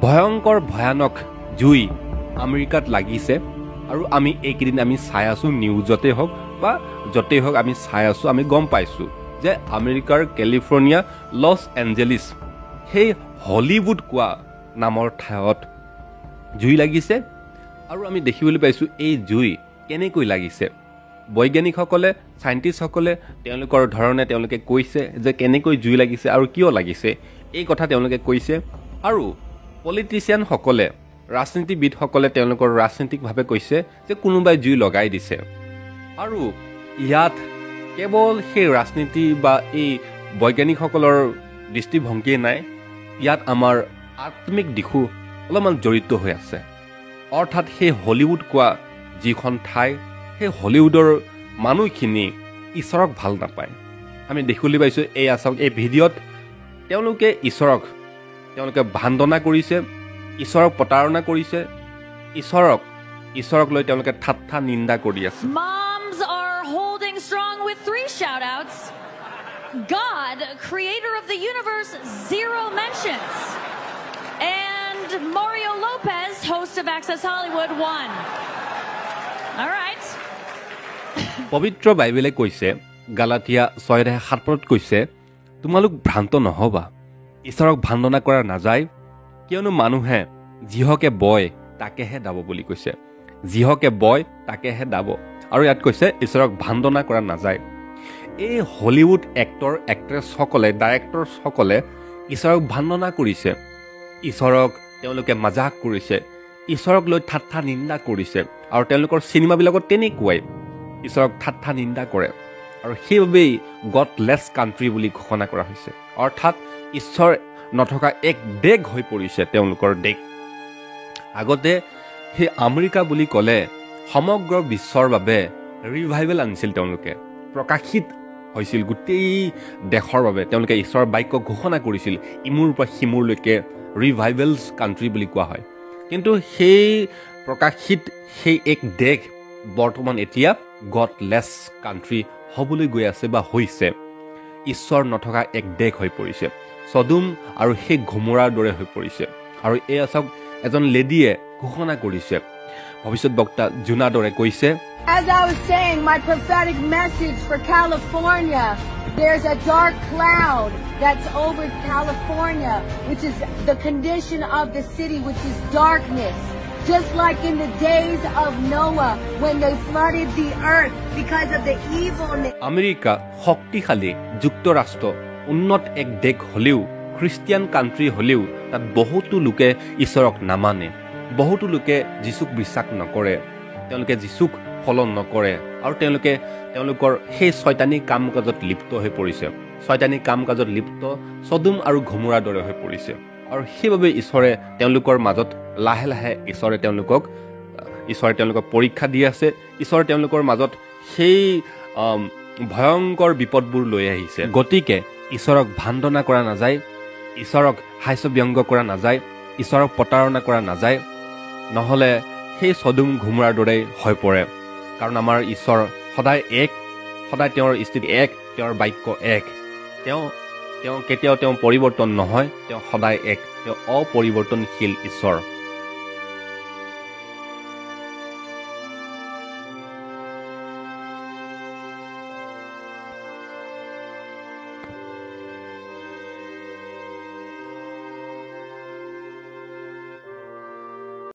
ভয়ংকৰ ভয়ানক জুই আমেৰিকাত লাগিছে আৰু আমি এইকেইদিন আমি চাই আছোঁ, নিউজতে হওক বা য'তেই হওক আমি চাই আছোঁ, আমি গম পাইছোঁ যে আমেৰিকাৰ কেলিফৰ্ণিয়া লছ এঞ্জেলিছ সেই হলিউড কোৱা নামৰ ঠাইত জুই লাগিছে। আৰু আমি দেখিবলৈ পাইছোঁ এই জুই কেনেকৈ লাগিছে। বৈজ্ঞানিকসকলে, চাইণ্টিষ্টসকলে তেওঁলোকৰ ধৰণে তেওঁলোকে কৈছে যে কেনেকৈ জুই লাগিছে আৰু কিয় লাগিছে এই কথা তেওঁলোকে কৈছে। আৰু পলিটিচিয়ানসকলে, ৰাজনীতিবিদসকলে তেওঁলোকৰ ৰাজনীতিকভাৱে কৈছে যে কোনোবাই জুই লগাই দিছে। আৰু ইয়াত কেৱল সেই ৰাজনীতি বা এই বৈজ্ঞানিকসকলৰ দৃষ্টিভংগীয়ে নাই, ইয়াত আমাৰ আত্মিক দিশো অলপমান জড়িত হৈ আছে। অৰ্থাৎ সেই হলিউড কোৱা যিখন ঠাই, সেই হলিউডৰ মানুহখিনি ঈশ্বৰক ভাল নাপায়। আমি দেখিবলৈ পাইছোঁ এই চাওক এই ভিডিঅ'ত তেওঁলোকে ঈশ্বৰক তেওঁলোকে ভাণ্ডনা কৰিছে, ঈশ্বৰক প্ৰতাৰণা কৰিছে, ঈশ্বৰক লৈ তেওঁলোকে ঠাট্টা নিন্দা কৰি আছে। Moms are holding strong with 3 shout-outs. God, creator of the universe, 0 mentions. And Mario Lopez, host of Access Hollywood, 1. All right. পবিত্ৰ বাইবেলে কৈছে, গালাতীয়া 6:7 কৈছে, তোমালোক ভ্ৰান্ত নহবা, ঈশ্বৰক ভাণ্ডনা কৰা নাযায়, কিয়নো মানুহে যিহকে বয় তাকেহে দাব বুলি কৈছে। যিহকে বয় তাকেহে দাব। আৰু ইয়াত কৈছে ঈশ্বৰক ভাণ্ডনা কৰা নাযায়। এই হলিউড এক্টৰ এক্ট্ৰেছসকলে, ডাইৰেক্টৰসকলে ঈশ্বৰক ভাণ্ডনা কৰিছে, ঈশ্বৰক তেওঁলোকে মজাক কৰিছে, ঈশ্বৰক লৈ ঠাট্টা নিন্দা কৰিছে। আৰু তেওঁলোকৰ চিনেমাবিলাকত তেনেকুৱাই ঈশ্বৰক ঠাট্টা নিন্দা কৰে। আৰু সেইবাবেই গডলেছ কাণ্ট্ৰি বুলি ঘোষণা কৰা হৈছে। অৰ্থাৎ ঈশ্বৰ নথকা এক দেশ হৈ পৰিছে তেওঁলোকৰ দেশ। আগতে সেই আমেৰিকা বুলি ক'লে সমগ্ৰ বিশ্বৰ বাবে ৰিভাইভেল আনিছিল তেওঁলোকে, প্ৰকাশিত হৈছিল গোটেই দেশৰ বাবে। তেওঁলোকে ঈশ্বৰৰ বাক্য ঘোষণা কৰিছিল ইমূৰ পৰা সিমূৰলৈকে, ৰিভাইভেলছ কাণ্ট্ৰি বুলি কোৱা হয়। কিন্তু সেই প্ৰকাশিত সেই এক দেশ বৰ্তমান এতিয়া গডলেছ কাণ্ট্ৰি হ'বলৈ গৈ আছে বা হৈছে। ঈশ্বৰ নথকা এক দেশ হৈ পৰিছে, চদুম আৰু সেই ঘুমৰাৰ দৰে হৈ পৰিছে। আৰু এই চাওক এজন লেডিয়ে ঘোষণা কৰিছে, ভৱিষ্যত বক্তা জোনাৰ দৰে কৈছে, As I was saying, my prophetic message for California, there's a dark cloud that's over California, which is the condition of the city, which is darkness. Just like in the days of Noah, when they flooded the earth because of the evilness. America শক্তিশালী যুক্তৰাষ্ট্ৰ, উন্নত এক দেশ হ'লেও, Christian country হ'লেও তাত বহুতো লোকে ঈশ্বৰক নামানে, বহুতো লোকে যীচুক বিশ্বাস নকৰে, তেওঁলোকে যীচুক ফলন নকৰে। আৰু তেওঁলোকে তেওঁলোকৰ সেই ছয়তানী কাম কাজত লিপ্ত হৈ পৰিছে, ছয়তানী কাম কাজত লিপ্ত চদুম আৰু ঘুমুৰাৰ দৰে হৈ পৰিছে। আৰু সেইবাবে ঈশ্বৰে তেওঁলোকৰ মাজত লাহে লাহে ঈশ্বৰে তেওঁলোকক পৰীক্ষা দি আছে। ঈশ্বৰে তেওঁলোকৰ মাজত সেই ভয়ংকৰ বিপদবোৰ লৈ আহিছে। গতিকে ঈশ্বৰক ভাণ্ডনা কৰা নাযায়, ঈশ্বৰক হাস্যব্যংগ কৰা নাযায়, ঈশ্বৰক প্ৰতাৰণা কৰা নাযায়, নহ'লে সেই চদুম ঘুমুৰাৰ দৰেই হৈ পৰে। কাৰণ আমাৰ ঈশ্বৰ সদায় এক, সদায় তেওঁৰ স্থিতি এক, তেওঁৰ বাক্য এক। তেওঁ কেতিয়াও তেওঁ পৰিৱৰ্তন নহয়, তেওঁ সদায় এক, তেওঁ অপৰিৱৰ্তনশীল ঈশ্বৰ।